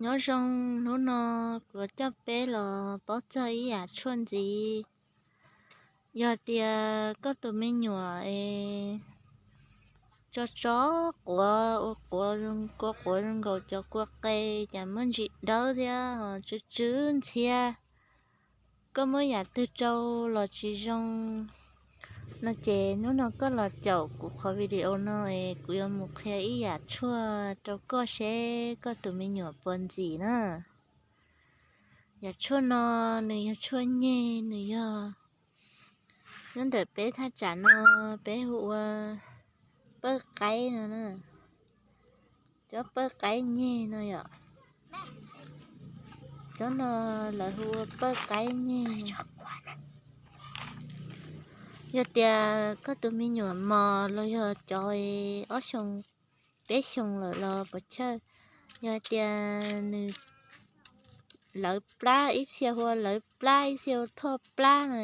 Nyob zoo, hnub no kuv coj peb los paub txog ib yam tshuaj ntxiv. Yog tias koj tus me nyuam es tso tso quav, ua quav, kua quav zoo nkaus cov kua qe, cas muab ntsis dawb thiab tsw tsw ntxhiab, koj muab yam twg rau los tsis zoo no ces hnub no koj los caum kuv qhov video no es kuv yuav mus qhia ib yam tshuaj rau koj seb koj tus me nyuam puas ntxim na. Yam tshuaj no nws yog tshuaj nyeg, nws yog nyob ntawm peb thaj tsam no peb hu ua pawj qaib no na. Cov pawj qaib nyeg no yom. Cov no lawv hu ua pawj qaib nyeg. Yog tias koj tus me nyuam mos los yog cov ob xyoos peb xyoos lawm los puas chawj, yog tias nws lawv plab, ib txhia hu ua lawv plab, ib txhia hu ua thoj plab no,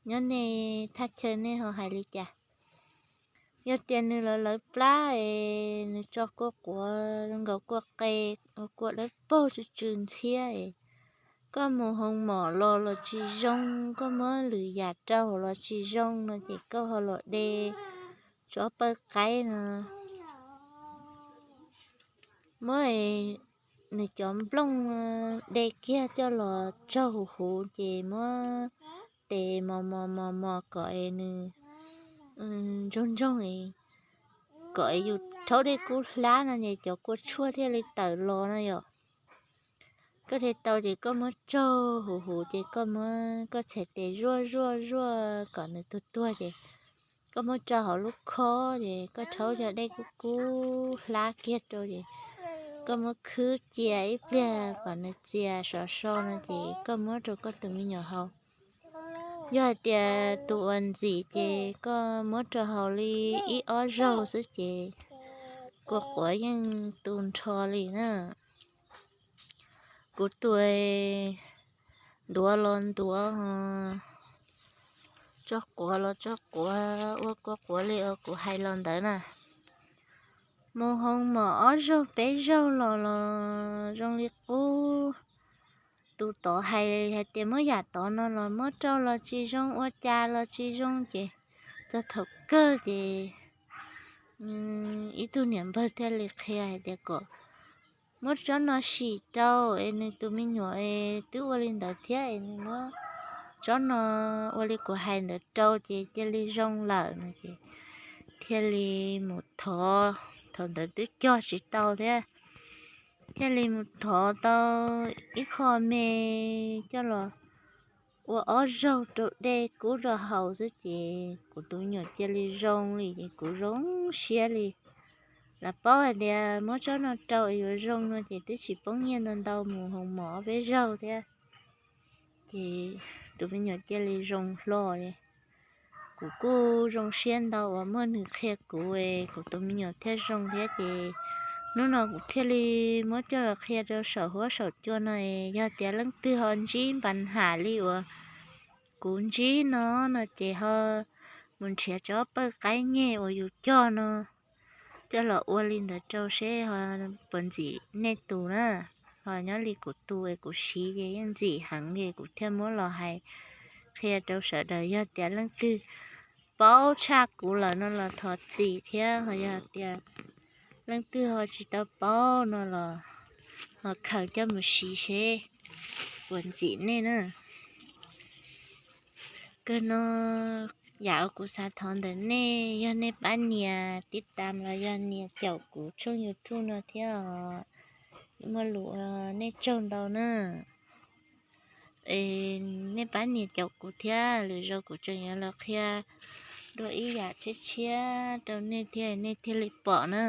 nyob nej thaj chaw nej ho hais li cas? Yog tias nws lawv lawv plab es nws tso kua quav zoo nkaus kua qe, kua dawb paug tsw tsw ntxhiab es koj mus hoo mom los los tsis zoo, koj muab lwm yam rau los tsis zoo no ces koj ho los de tsob pawj qaib no. Muab nws cov nplooj de kiag coj los tsaug huv huv ces muab tes mos mos mos mos kom es nws ntsoog ntsoog, kom es yus rhaub dej kub hlab no ces cov kua tshuaj thiaj li tawm los no yom. Koj de tau ces koj muab tsaug huv huv ces koj muab koj txhais tes zuaj zuaj zuaj kom nws tuag tuag ces koj muab tso hauv lub khob ces koj rhaub cov dej kub kub hlab kiag rau ces koj muab khwb cia ib pliag kom nws txias sov so no ces koj muab rau koj tus me nyuam haus. Yog hais tias tus uas ntxim ces koj muab rau haus li ib ob zaug xwb ces kua quav yeej tu nrho li na. Kuv tus ntuav los ntuav, tso quav los tso quav, ua kua quav li uas kuv hais los ntawd na. Mus hoo mom ob zaug peb zaug los los zoo li qub. Tus tod hais hais tias muab yam tod no los muab rau los tsis zoo, ua cas los tsis zoo ces txog thaum kawg ces ib tug niam npawg thiaj li qhia hais tias kom muab tsob no sim rau es nws tus me nyuam es twb ua li ntawd thiab es nws muab tsob no ua li kuv hais ntawd rau ces cia li zoo lawm no ces thiaj li mus thov, thaum ntawd twb cog tsis tau thiab, thiaj li mus thov tau ib qho me coj los ua ob zaug rau dej kub rau haus xwb ces kuv tus me nyuam cia li zoo li ces kuv zoo siab li. Lam paub hais tias muab tsob no rau es yuav zoo no ces twb tsis poob nyiaj ntau ntau, mus hoo mom ob peb zaug thiab ces tus me nyuam cia li zoo hlo li. Kuv kuj zoo siab ntau uas muaj nws qhia kuv es kuv tus me nyuam thiaj zoo thiab ces hnub no kuv thiaj li muab coj los qhia rau saum huab saum cua no es yog tias leej twg ho ntsib npas ham li uas kuv ntsib no no ces ho mus nrhiav tsob pawj qaib nyeg uas yus cog no coj los ua li ntawd rau seb ho puas ntxim nej tus na. Ho nyob li kuv tus es kuv siv ces yeej ntxim heev li kuv thiaj muab los hais qhia rau sawv daws. Yog tias leej twg paub tshaj kuv lawm no los thov txim thiab, ho yog tias leej twg ho tsis tau paub no los ho khaws coj mus siv seb puas ntxim nej na. Kawg no yam uas kuv xav thov ntawm nej, yog nej pab nias tib tas los yog nias caum kuv tshooj YouTube no thiab os, muaj lus ua nej tsaug ntau na. Es nej pab nias caum kuv thiab, lwm zaus kuv tseem yuav los qhia dua ib yam tshiab tshiab rau nej thiab nej thiaj li pom na.